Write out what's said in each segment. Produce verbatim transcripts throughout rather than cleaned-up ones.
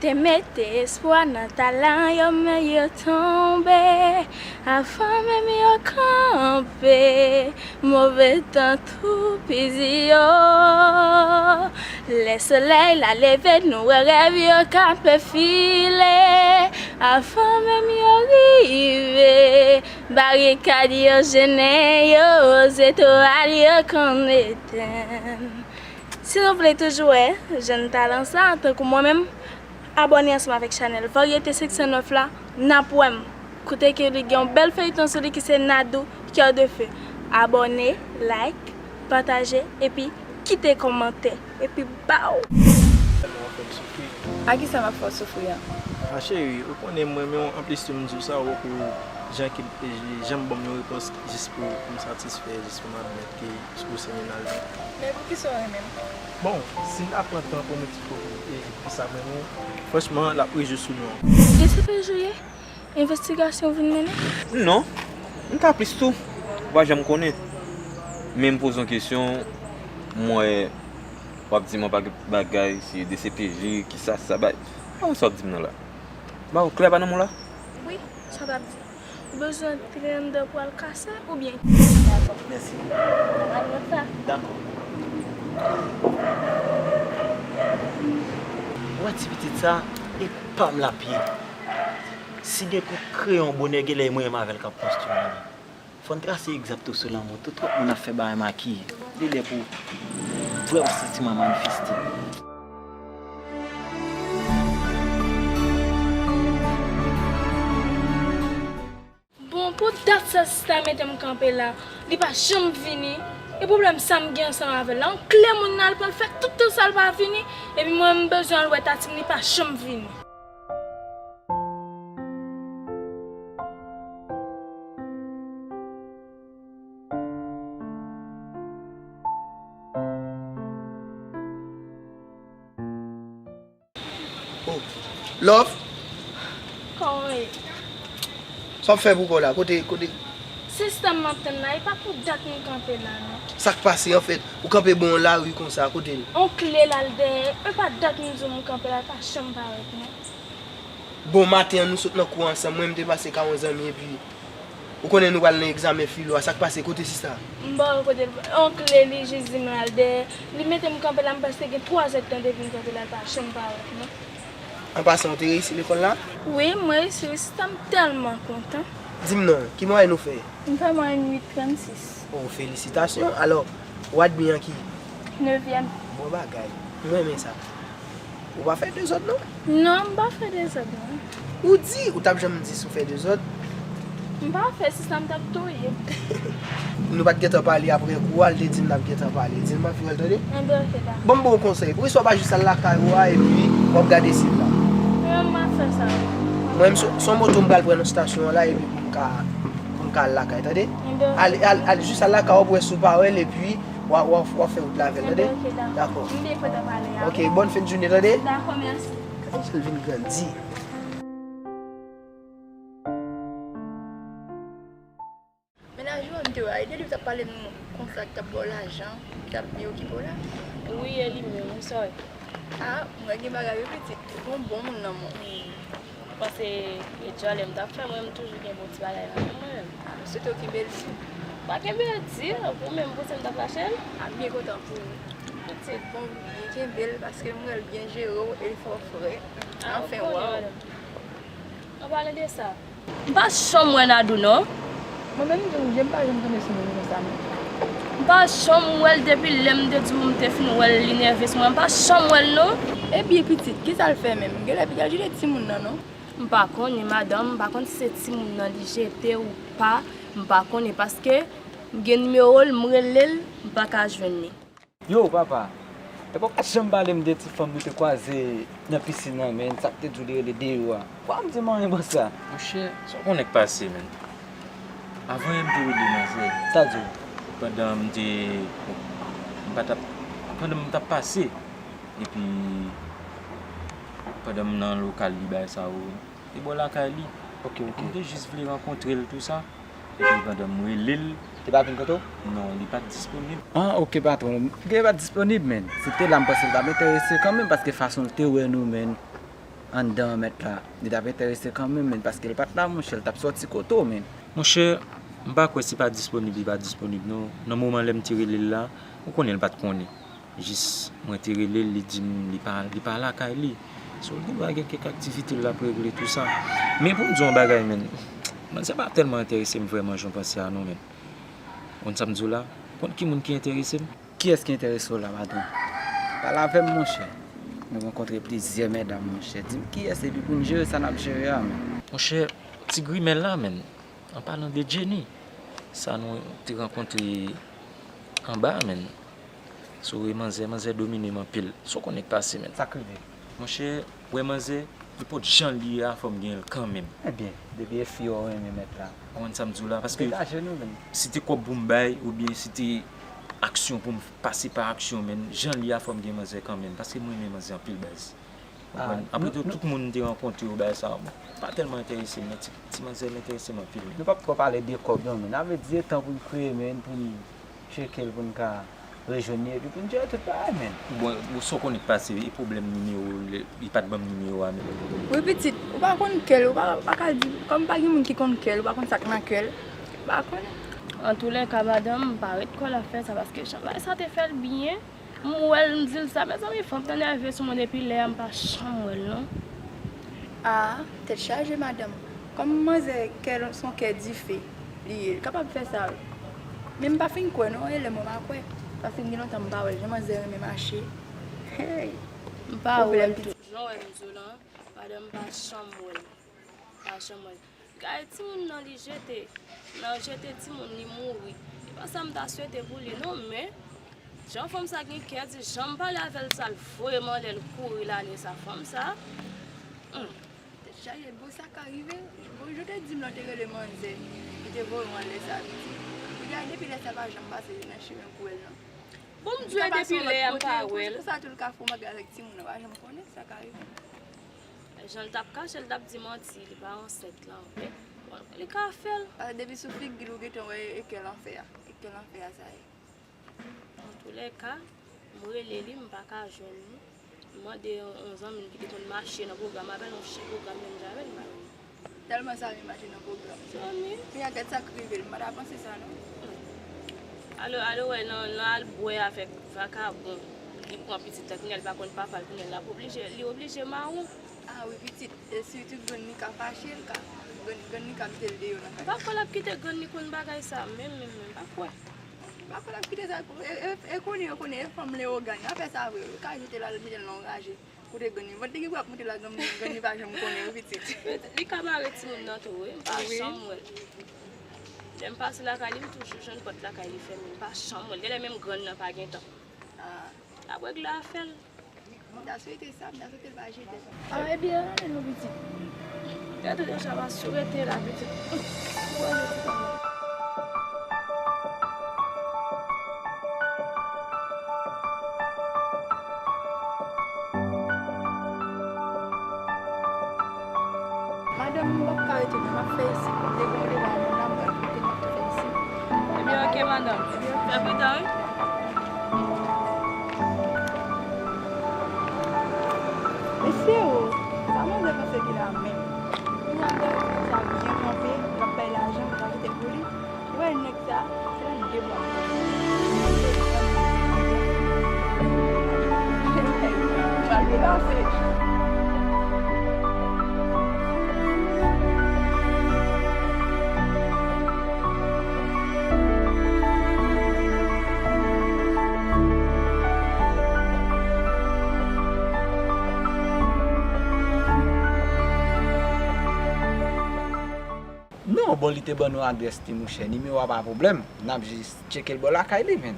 Te mete espwa nan talan yo, men yo tonbe. Avan menm yo kanpe, move tan toupizi yo. Lè solèy la leve, nou wè rèv yo kanpe file. Avan menm yo rive, barikad yo jennen yo, zetwal yo konn etenn. Si nou vle toujou wè jèn talan sa, tankou mwen menm, abòne ansanm avèk chanèl Varyete senk san nèf la, n ap wè m. Kote ke li gen yon bèl feyton sou li ki se Nadou, Cœur de Feu. Abòne, like, pataje, epi kite kòmantè. Epi baw! A kisa m ap fè w soufri a? A cheri, ou konnen mwen, men anplis tou m di w sa, ou wè pou jan ke, jan m ban m yon repons jis pou, pou m satisfè, jis pou m admèt ke ou se menaj mwen. Men poukisa w renmen m? Bon, si m ta pran tan pou m eksplike w e, e sa mwen menm, franchman, l ap rejwe sou nou. De se pe jouye? Envestigasyon w vin mennen? Non. M ka plis tou. Ou pa janm konnen. Men m poze yon kesyon, m wè w ap di m yon pakèt bagay, se D C P J, kisa sa bay. Kòman sa w ap di m nan la? Ba w klè pa nan mo la? Wi, sa w t ap di? Ou bezwen trannde pou al kase oubyen? Dakò. Mèsi. Al wè sa. Dakò. Ou wè ti pitit sa, e pa m l ap ye. Si gen kout kreyon bonè, genlè e mwen menm avè l k ap konstwi yon lavi. Fò n trase egzanp tou sou lanmou. Tou twòp moun ap fè bagay makiye. Li lè pou vrè santiman manifeste. Bon, pou dat sa sista mete m kanpe la, li pa janm vini. E pwoblèm sa m gen ansanm avè l la? Yon kle moun nan, l pral fè tout tan sa l pa vini. Epi mwen, m bezwen al wè Tati m, li pa janm vini. Oh. Love? Kòman w ye? Sa w ap fè pou kò w la? Kote, kote? Sista m ap tann la, e pa pou dat m kanpe la, non. Sa k pase, anfèt? Ou kanpe bò yon lari konsa, kote l? On kle l al dèyè, e pa dat m di w m kanpe la, l pa janm parèt, non. Bon, maten an, nou sot nan kou ansanm, mwen, m te pase kay yon zanmi, epi ou konnen nou pral nan egzamen filo a, sa k pase, kote sista? M pa wè kote l, on kle li jis di m l al dèyè. Li mete m kanpe la, m prèske gen twa zè tan depi m kanpe la, l pa janm parèt, non. An pasan, ou te reyisi lekòl la? Wi, m reyisi, wi, sista m tèlman kontan. Di m non, ki mwayèn ou fè? M fè mwayèn uit trannsis. Oh, felisitasyon. Alò, ou admi an ki? Nevyèm. Bon bagay. M renmen sa. Ou pa fè dezòd, non? Non, m pa fè dezòd, non. Ou di, ou t ap janm di si w fè dezòd. M pa fè, sista m t ap touye m. Nou pa t gentan pale apre kou a, l te di m n ap gentan pale. Di l m ap vin wè l, tande? Enben, oke, dakò. Bon, m ba w konsèy. Poukisa w pa jis al lakay ou a, epi w ap gade si l la? Non, m pa fè sa. Mwen, m se, se yon moto m pral pran nan estasyon an la, epi pou m ka, pou m ka al lakay, tande? Enben, oke. Al, al, al, jis al lakay ou, pou wè si w pa wè l, epi w a, w a, w a fè wout la avè l, tande? Enben, oke, dakò. Dakò. M te kontan pale a. Oke, bòn fen jounen, tande? Dakò, mèsi. Gade jan l vin grandi. Mennaj ou an, m te wè, e de li w t ap pale m konsa, ki t ap ba w lajan, ki t ap byen okipe w la? Wi, e li menm, wi, sa w ye? A, m wè gen bagay wi pitit, ou gon bon moun nan men w. Wi. M panse e djòlè m t ap fè, mwen, m toujou gen bon ti bagay nan men mwen menm. M swete w kenbe l di. Pa kenbe l di, pou mwen, m panse m t ap lache l. A, m byen kontan pou ou. Pitit. Bon, byen kenbe l, paske m wè l byen jere w, e l fè w frè. A, anfen, waw. Ann pale de sa. M pa janm wè Nadou non. Mwen menm tou, m pa janm tonbe sou moun konsa non. M pa janm wè l depi lè m te di w m te fin wè l, li nève sou mwen. M pa janm wè l non. Ebyen pitit, kisa l fè menm? Genlè pitit al jete timoun nan non. M pa konnen madanm, m pa konn si se timoun nan li jete ou pa. M pa konnen paske m gen nimewo l, m rele l, m pa ka jwenn li. Yo, papa, epa w pa janm pale m de ti fanm nou te kwaze nan pisin nan, men, sa k te di w li rele Deyou a. Pwa m di m anyen bò sa. Monchè, sa w konnen k pase, men. Avan yè m te rele manzè. Sa di w? Pandan m te, m pa t ap, pandan m t ap pase, epi pandan m nan lokal li, bagay sa yo, te bò lakay li. Ok, ok. M te jis vle rankontre l, tou sa. Epi pandan m rele l. Li pa vin kote w? Non, li pa t disponib. Ah, ok, patwon. Li pa t disponib, men. Si te la, m panse l t ap enterese kanmenm, paske fason l te wè nou, men. anndan an mèt la, li t ap enterese kanmenm, men paske l pa t la, monchè, l t ap sòti kote w, men. Monchè, m pa kwè si pa disponib, li pa disponib, non. Nan moman lè m te rele l la, ou konnen l pa t konnen. Jis, mwen te rele l, li di m li pa, li pa lakay li. So, li gen dwa gen kèk aktivite l ap regle, tou sa. Men pou m di w yon bagay, men, manzè pa tèlman enterese m vrèman jan w panse a, non, men. Ou konn sa m di w la? Ou konn ki moun ki enterese m? Kiyès ki enterese w la, madanm? Pale avè m, monchè. Nou rankontre plizyè medam, monchè. Di m kiyès epi pou n jere sa n ap jere a, men. Monchè, ti grimèl la, men. An palan de Jenny, sa nou te rankontre anba a, men. Si w wè manzè, manzè domine m anpil. Sa w konnen k pase, men. Sa k rive? Monchè, wè manzè, nenpòt jan l ye a, fò m gen l kanmenm. Ebyen, depi e fi w renmen, mèt la. Ou konprann sa m di w la? Paske degaje nou, men. Si te kòb pou m bay, oubyen si te aksyon pou m pase pa aksyon, men, jan l ye a, fò m gen manzè kanmenm. Paske m renmen manzè anpil, baz. Ou konprann? Apre tou, tout moun m te rankontre yo, bagay sa a, bon, pa tèlman enterese m, men ti, ti manzè enterese m anpil, men. Nou p ap twò pale de kòb, non, men. N a vle di, e tan pou n kreye, men, pou n tcheke l, pou n ka rejwenn li, epi pou n jere tout bagay, men. Bon, bon, sa w konnen k pase, e pwoblèm nimewo, li, li pa t ban m nimewo a, men. Wi, pitit, ou pa konn kè l, ou pa, pa ka di, kòm pa gen moun ki konn kè l, ou pa konn sa k nan kè l, ou pa konnen. Antoulèka, madanm, m pa ret kwè l ap fè sa, paske jan bagay sa te fè l byen. M wè l, m di l sa, mezanmi, fanm nan nève sou mwen depi lè a, m pa janm wè l, non. A, tèt chaje, madanm. Kòm manzè kè l, se yon kè dife li ye, l kapab fè sa, wi. Men m pa fin kwè, non, e lè mwen pa kwè. Paske m gen lontan m pa wè l, jan manzè renmen mache. Hey! M pa wè l tou. Jan w wè m di w lan, madanm, m pa janm wè l. Pa janm wè l. Gade timoun nan li jete. Nan jete timoun li mouri. E pa sa m ta swete pou li non, men jan fanm sa gen kè di, jan m pale avè l sa, l voye m anlè, l kouri l ale sa, fanm sa. Hum. Tèt chaje, bon, sa ka rive. Bon, jan w te di m lan, w te rele manzè ki te voye w anlè sa, pitit. Ou gade depi lè sa pa janm pase nan chimen pou wè l non. Bon, m di w depi lè a m pa wè l. Se pou sa tou l ka fè w mande avèk timoun nan, pa janm konnen, sa ka rive. Jan l t ap kache, l t ap di manti, li pa ansent lan, men, bon, li ka fè l. Paske depi sou figi l ou gentan wè e kè lanfè a, e kè lanfè a sa ye. Antoulèka, m rele li, m pa ka jwenn li. M mande yon, yon zanmi m ki te konn mache nan pwogram avè l, yon chen pwogram menm jan avè l, m pa jwenn li. Tèlman sa vin mache nan pwogram. Zanmi. Kounye a gad sa k rive l, m pa ta panse sa non. Alò, alò, wè, nan, nan al bwè avèk vakabon, li pran pitit la, kounye a li pa konn papa l, kounye a l ap oblije, li oblije mawon. A wi, pitit, e sitou grann li ka fache, l ka, grann, grann li ka mete l deyò nan kay. M pa kwè l ap kite grann li konn bagay sa, menm, menm, menm, m pa kwè. M pa kwè l ap kite sa, e, e, e konnen, yo konnen, e fanm Leyogàn, yo fè sa vre, yo ka jete l al mete l nan yon raje. Kote grann li? Vant li gen pou ap moute la, grann, grann li pa janm konnen wi pitit. Li ka mare timoun nan tou wi, m pa janm wè l. Lè m pase lakay li, m toujou jwenn pòt lakay li fèmen, m pa janm wè l. Genlè menm grann nan pa gentan. Ah. L ap regle afè l. M ta swete sa, m ta swete l pa jete sa. Ah, ebyen, ale non pitit. Gade deja w ap sou rete la, pitit. Ou wè pitit. Madanm, m p ap ka rete non, m ap fè isit. M te gen yon devwa moun la, m pral kite, m ap tou fè isit. Ebyen, oke, madanm. Fè pridan, wi. Mesye o, sa manzè panse ki la menm? Kounye a, m ta mete sa byen kanpe, l ap bay lajan, m ta kite pou li. Ou wè nèg sa, se nan de mwa. Pral pase. Non, bon, li te ban nou adrès li, monchè. Nimewo a pa pwoblèm. N ap jis tcheke l bò lakay li, men.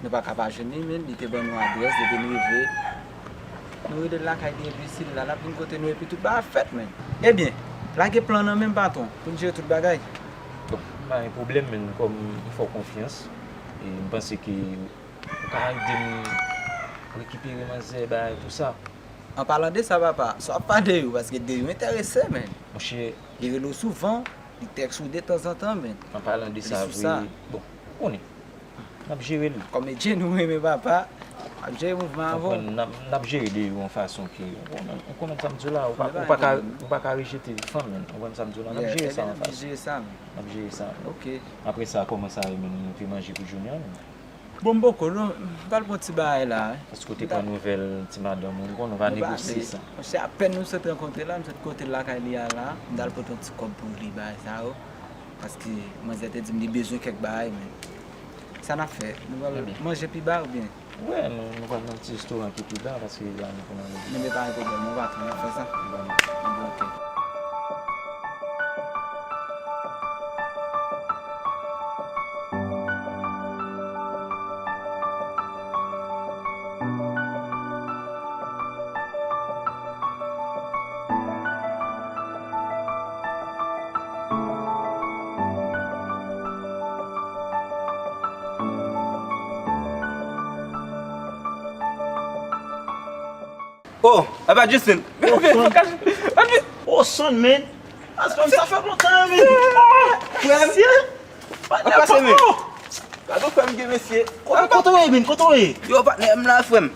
Nou pa ka pa jwenn li, men. Li te ban nou adrès, depi n rive, nou rele l lakay li, epi si l la, l ap vin kote nou, epi tout bagay ap fèt, men. Ebyen, lage plan nan men m, patwon, pou n jere tout bagay. Bon, pa gen pwoblèm, men, kòm m fè w konfyans, e m panse ke ou ka ede m rekipere manzè, bagay, tou sa. An palan de sa, papa, sa w ap pale yo, paske de yo enterese, men. Monchè. Li rele w souvan, li tèks ou detanzantan, men. An palan de sa, vre, bon, ou konnen, n ap jere l. Kòm e Jenny ou renmen, papa, Ap jere mouvman an pou ou. Konprann, n ap, n ap jere de yon fason ke, ou konprann, ou konprann sa m di w la, ou pa, ou pa ka, ou pa ka rejete fanm, men, ou konprann sa m di w la, n ap jere sa an fas. N ap jere sa. Ok. Apre sa, kòman sa ye menm, nou te manje pou jounen an menm? Bon, m poko, non, m pral pran ti bagay la, wi. Èske w te pran nouvèl ti madanm ou? Ou konn, nou va negosye sa. Monchè, apèn nou sot rankontre la, m sot kote l lakay li a la, m t al pote yon ti kòb pou li, bagay sa yo. Paske manzè te di m li bezwen kèk bagay, men sa n ap fè? Nou pral manje pi ba oubyen? Wè, nou, nou pral nan ti restoran ki pi ba, paske la nou konn ale. Men pa gen pwoblèm, nou va fè sa. Bon, ok. Oh, apa Justin? Oh, son. Oh, son, man. As fèm, sa fè lontan, man. Oh, frè m. Sa pase, man. Gade frè m gen mesye. Kote, kote w ye, man? Kote w ye? Yo, patnè, m la, frè m.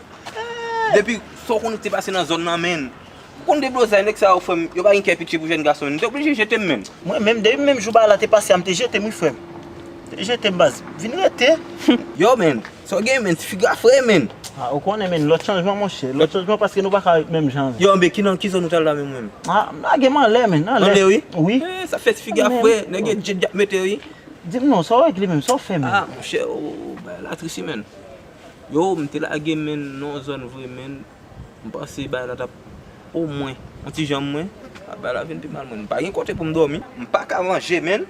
Depi sa w konnen ki te pase nan zòn nan, man. Ou konn deblozay nèg sa yo, frè m, yo pa gen kè pitye pou jèn gason, men m te oblije jete m, men. Mwen menm, depi menm jou bagay la te pase a, m te jete m, wi, frè m. Te jete m, baz. Vin rete. Yo, men, sa w gen, men, ti figi a fre, men. Ah, ou konnen, men, lòt chanjman, monchè. Lòt chanjman, paske nou pa ka ret menm jan. Yo, men, ki nan, ki zòn ou t al la menm, menm? Ah, m lage m anlè, men, anlè. Anlè, wi? Wi. Eh, sa fè ti figi a fre, nèg gen djed y ap mete, wi. Di m non, sa w regle menm, sa w fè menm? Ah, monchè, oh, bagay la tris, wi, men. Yo, m te lage, men, nan yon zòn vre, men. M panse bagay la t ap omwen yon ti jan mwen. Bagay la vin pi mal, mwen. M pa gen kote pou m dòmi. M pa ka manje, menn.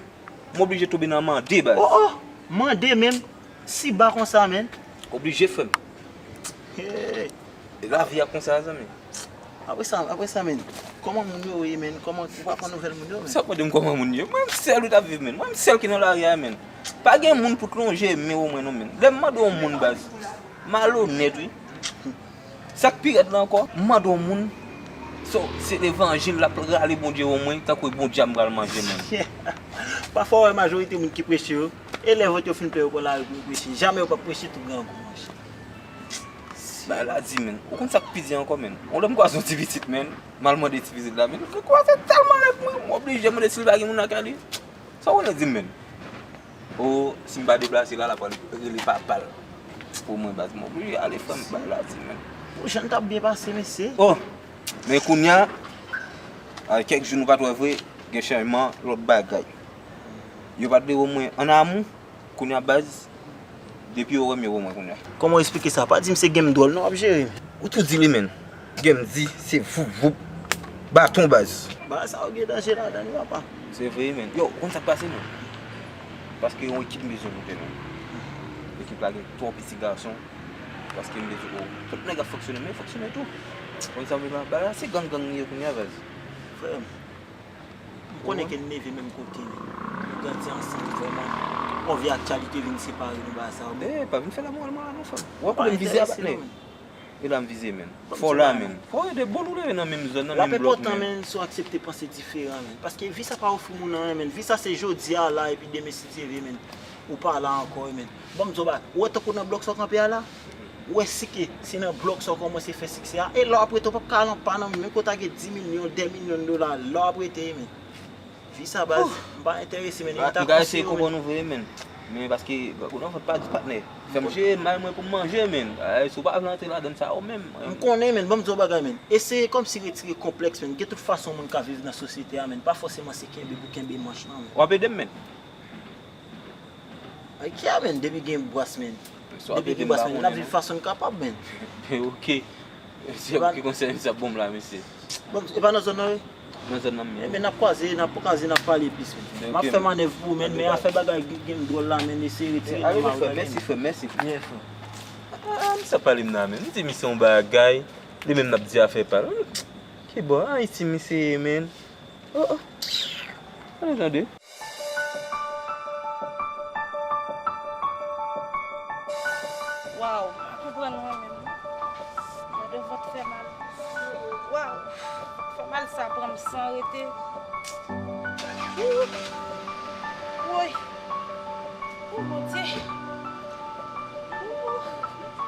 M oblije tonbe nan mande, baz. Oh, oh! Mande, menn? Si ba konsa, menn? Oblije, frè m. Hey! Lavi a konsa, zanmi. Apre sa, apre sa, menn. Kòman moun yo ye, menn? Kòman, ou pa pran nouvèl moun yo, menn? Sa w ap mande m kòman moun yo? Mwen, m sèl ou t ap viv, menn. Mwen, m sèl ki nan lari a, menn. Pa gen moun pou t lonje men w mwen, non, menn. Lè m mande yon moun, baz. Malonèt, wi. Sa k pi rèd la ankò, m mande yon moun, so, se levanjil l ap rale Bondye ban mwen, tankou e Bondye a m pral manje, menn. Pafwa, w wè majorite moun ki preche yo, e lè vant yo fin plen, yo pran lari pou yo preche. Jamè yo p ap preche tout grangou, monchè. Bagay la di, menn. Ou konn sa k pi di ankò, menn? Yon lè m kwaze yon ti pitit, menn. M al mande ti pitit la, menn. Li kwaze tèlman rèd mwen, m oblije mande si l pa gen moun lakay li. Sa w konnen di m, menn? O, si m pa deplase la, l ap pral rele papa l pou mwen, baz. M oblije ale, frè m, bagay la di, menn. O, jan n t ap byen pase, mesye. O, men kounye a, a, kèk jou nou pa t wè vre, gen chanjman, lòt bagay. Yo pa t vle wè mwen ann amou, kounye a, baz, depi yo wè m, yo wè mwen kounye a. Kòman w eksplike sa? Pa di m se game dwòl non w ap jere. Ou tou di li, menn. Game di, se voup voup, baton, baz. Bagay sa yo gen danje ladan li, papa. Se vre, menn. Yo, ou konn sa k pase, menn? Paske yon ekip m bezwen monte, menn. Ekip la gen twòp ti gason. Paske m bezwen, o, tout nèg ap fonksyone, men fonksyone tou. Ou konn sa m vle la? Bagay la, se gang gang li ye kounye a, baz. Frè m. M konnen ke n leve menm kote, men nou grandi ansanm vrèman. Konvye aktyalite vin separe nou bagay sa yo, men. Eh, pa vin fè lamoral mwen la non, frè m. Ou wè kote m vize a, patnè? E la m vize, menn. Fò la, menn. Fò ede bon nou leve nan menm zòn, nan menm blòk, menn. L ap enpòtan, menn, si w aksepte panse diferan, menn. Paske vi sa pa ofri moun anyen, menn. Vi sa se jodi a la, epi demen, si Dye vle, menn, ou pa la ankò, menn. Ban m di w bagay. Ou wè tankou nan blòk sa w kanpe a la? Ou wè si ke se nan blòk sa w kòmanse fè siksè a? E lè w ap rete, w p ap ka al anba nan menm kote a gen dis milyon, de milyon dola, lè w ap rete, menn. Vi sa, baz, m pa enterese, menn. M ka eseye konprann ou vre, menn. Men paske, ou nan vant pa di patnè. Fè m jere mal mwen pou m manje, menn. Ay, si w pa vle antre ladan sa, ou menm. M konnen, menn. Ban m di w bagay, menn. Eseye kòmsi retire konplèks, menn. Gen tout fason moun ka viv nan sosyete a, menn. Pa fòseman se kenbe pou kenbe manch lan, menn. W ap ede m, menn. Ay, kè a, menn, depi gen bras, menn. Depi gen bras, menn, n ap viv fason n kapab, menn. Ok. Se ou ki konsèy misye ap ban m la, mesye. Bon, e pa nan zòn nan, wi? Nan zòn nan, men. Ebyen, n ap kwaze, n ap kwaze, n ap pale plis, menn. M ap fè manèv pou ou, menn, men afè bagay game dwòl la, menn, eseye retire nan mari la, menn. Mèsi, frè, mèsi. Byen, frè. Ah, misye ap pale m nan, menn. M di misye yon bagay, li menm l ap di afè pa l. Ki bò Ayiti misye ye, menn? Oh, oh. Ann tande. Waw, m pa konprann mwen menm non. Gade vant fè mal. Waw, vant fè mal sa pran m san rete. Wouy. Wouy. Ou Bondye. Ou.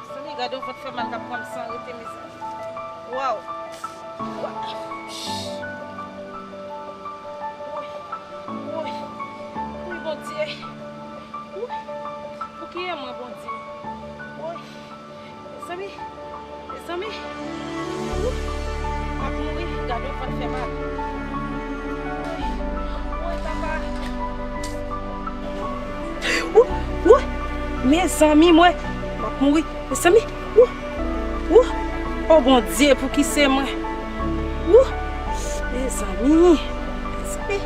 Tande, Gade yon vant fè mal k ap pran m san rete, mezanmi. Waw. Waw. Woy. Woy. Wi, Bondye. Woy. Pou ki e mwen, Bondye? Woy. Mezanmi. Mezanmi. Woy. M ap mouri. Gade yon vant fè mal. Woy. Woy, papa. Woy. Woy. Mezanmi, mwen. M ap mouri. Mezanmi, wou, wou. O Bondye, pou ki se mwen? Wou. Mezanmi, mezanmi,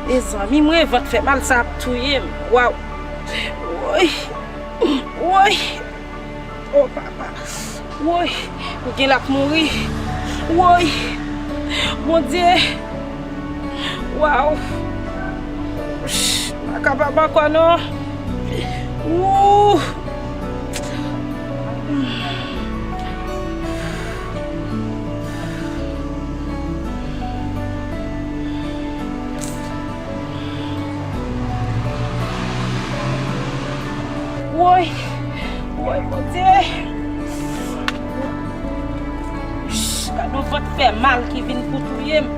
mezanmi, mwen, vant fè mal sa ap touye m. Waw. Woy, woy. O papa. Woy, m gen l ap mouri. Woy. Bondye. Waw. M pa kapab ankò non. Wou. Woy. Woy, Bondye. Ch, gade yon vant fè mal ki vin pou touye m.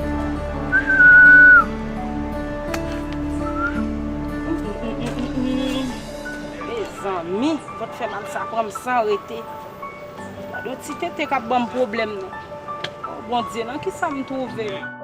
Mezanmi, vant fè mal sa pran m san rete. Gade yon ti tete k ap ban m pwoblèm non. O Bondye, nan kisa m twouve m?